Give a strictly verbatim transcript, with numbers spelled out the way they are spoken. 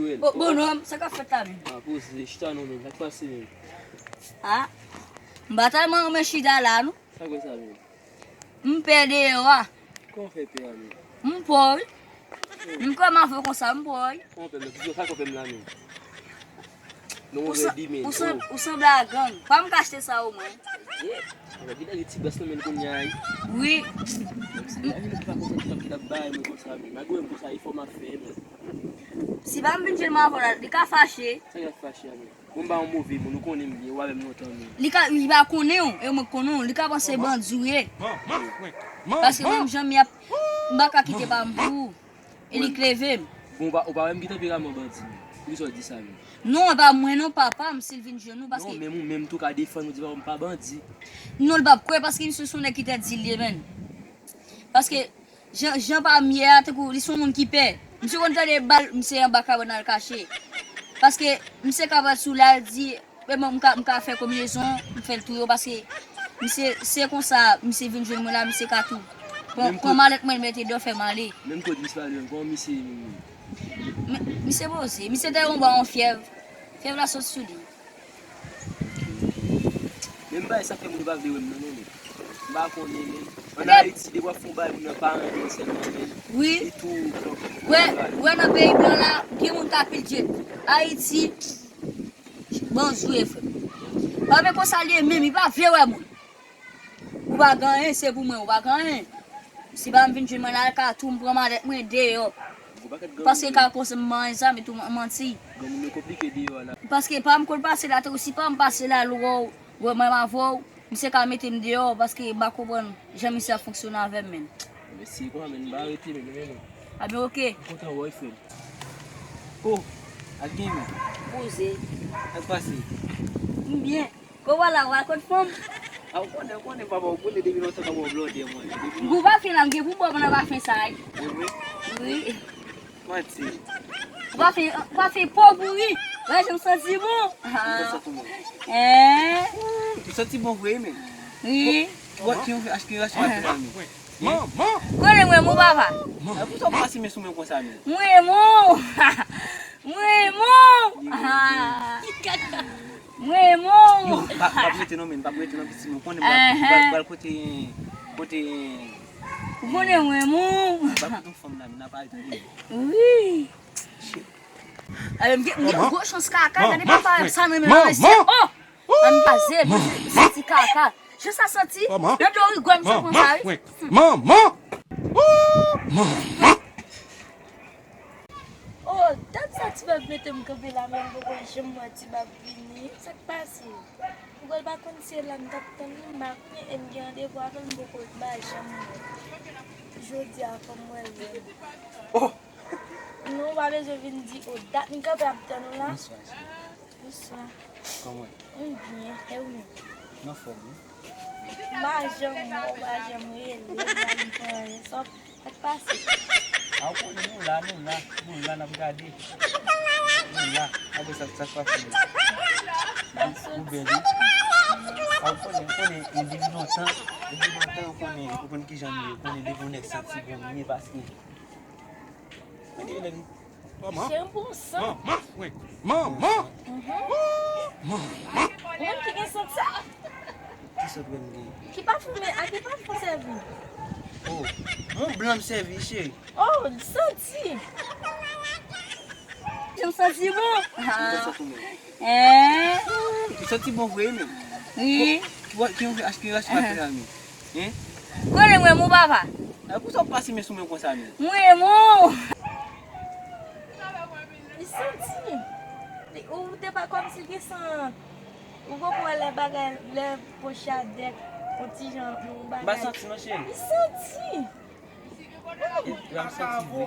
Bon, bonòm, sa k ap fèt la menm? Ah, poze, chita non menm, sa k pase menm? Ah, m pa tèlman renmen chita la non. Sa k fè sa menm? M pè deyò a. Kòman w fè pè a menm? M pè wi. M kwè m avè w konsa, m pè wi. Kòman w pè m la? Kisa w fè m la menm? Non, ou vle di menm. Ou sanble a gang. Pa m ka achte sa ou mwen. Ye. Ala ki lage ti bas nan men l kounye a wi. Wi. Menm si lage nou pa kontan ki t ap bay mwen konsa menm. Malgre m konsa efò m ap fè menm. Si pa m vin jwenn mwen avè w la, li ka fache. Sa k ap fache a menm? Bon, m pa yon move moun, ou konnen m byen, ou avè m lontan menm. Li ka, li pa konnen w, e mwen k konnen w, li ka panse bandi w ye. Paske menm jan m ye a, m pa ka kite pa m pou ou. E li k leve m. Bon, ou pa, ou pa wè m gen tanperaman bandi menm. Poukisa w di sa menm? Non, e pa mwen non, papa m, si l vin jwenn ou, paske. Non, menm ou menm tou ka defann ou di papa m pa bandi. Non, l p ap kwè, paske misye se yon nèg ki tèt di l ye menm. Paske Jan, jan pa m ye a, tankou li se yon moun ki pè. Misye konn tande bal, misye anba kabann al kache. Paske misye ka pral sou la, l di, men bon, m ka, m ka fè konbinezon, m fè l touye w, paske misye, se konsa, misye vin jwenn mwen la, misye ka tou. Pran, pran malèt mwen, l mete deyò, fè m ale. Menm kote misye ale, kòman misye ye menm? Men, misye poze, misye te yon bwa yon fyèv. Fyèv la sot sou li. Men m pa wè sa k fè moun yo pa vle wè m nan non, men. M pa konnen, men. Ann Ayiti, depi w ap fè yon bagay, moun nan pa renmen w sèlman, men. Wi. Li tou, wè, wè nan peyi blan la, gen moun k ap pil djed. Ayiti, banzou ye, frè m. Pa men konsa l ye menm, li pa vle wè moun. Ou pa gen anyen, se pou mwen, ou pa gen anyen. Si pa m vin jwenn mwen nan alkatou, m pran malèt mwen deyò. Paske ka konsa m manyen zam etou m manti. Granmoun yo konplike deyò a la. Paske pa m konn pase la, tankou si pa m pase la, l wè w, wè mwen m avè w, misye ka mete m deyò, paske m pa konprann jan misye ap fonksyone avè m menm. Mesye, kòman menm, m pa rete menm, men, men. A ben, oke. M kontan wè w, frè m. Oh, ak gen men. Poze. Ak pase. M byen. Kou wala, w al kot fanm? A, ou konnen, ou konnen, papa, ou konnen depi lontan, papa, w blòdè mwen. Depi lontan. Gou pa fen la, m gen pou m bò pandan pa fen sa, wi. Wi, wi. Wi. Manti. Ou pa fen, ou pa fen po pouri. Wè, jan m santi bon. Ou santi bon? Hein? Ou santi bon vre, men. Wi. Bon, ki yon achte, achte pa fen la, men. Manman! Konnen mwen, mon papa. A, poukisa w pase men sou mwen konsa, men? Mwen, mon. Mwen, mon. Ah. Mwen, mon. Yo, pa, pa prete non, men, pa prete non, piti, men. Konnen m pral, pral, pral kote, kote. Ou konnen mwen, mon. Pral kote yon fanm la, men, n ap al tande. Wi. Shit. Ale, m gen, m gen gwo chans kaka, gade papa, sa nan men nan mesye. Oh! Ann kraze, m santi kaka. Jan sa santi, yo do rigòl, m se konsa, wi. Manman! Oh, dat sa ti bab mete m kanpe la, men m poko janm wè ti bab vini. Sa k pase? Ou kwè l pa konn se la m t ap tann li, m pa konnen, e m gen randevou avè l, m poko, m pa janm wè. Jodi a, fò m wè l menm. Oh! Non, ou pa bezwen vin di, oh, dat m kanpe ap tann ou la. Bonswa, cheri. Bonswa. Kòman w ye? M byen, e ou menm? M anfòm, wi. M pa janm wè w, ou pa janm rele m, pa janm fè anyen. Sa k pase? A, ou konnen nou la, nou la, nou la, n ap gade. Nou la, apre sa, sa k pase menm? Ou bèl, wi. A, ou konnen, ou konnen, e depi lontan, depi lontan, ou konnen, ou konn kijan m ye, ou konnen depi yon nèg santi bon, m ye paske Manman. Cheri, m pou yon sant. Manman. Manman. Ou menm ki gen sant sa? Ki sant mwen gen? Ki pafim, a ki pafim w sèvi? Oh, Mont Blanc m sèvi, cheri. Oh, santi. Jan m santi bon. Hein? Ou santi bon vre menm? Wi. Bon, ki, ki, ki rache pa fè la menm? Hein? Konnen mwen, mon papa. A, poukisa w pase men sou mwen konsa menm? Mwen, mon. Li santi. Li, ou te pa kòmsi gen sant. Ou poko wè lè bagay, lè pochadèk, yon ti jan, yon bagay. M pa santi non, cheri. Li santi. Epi m santi vre.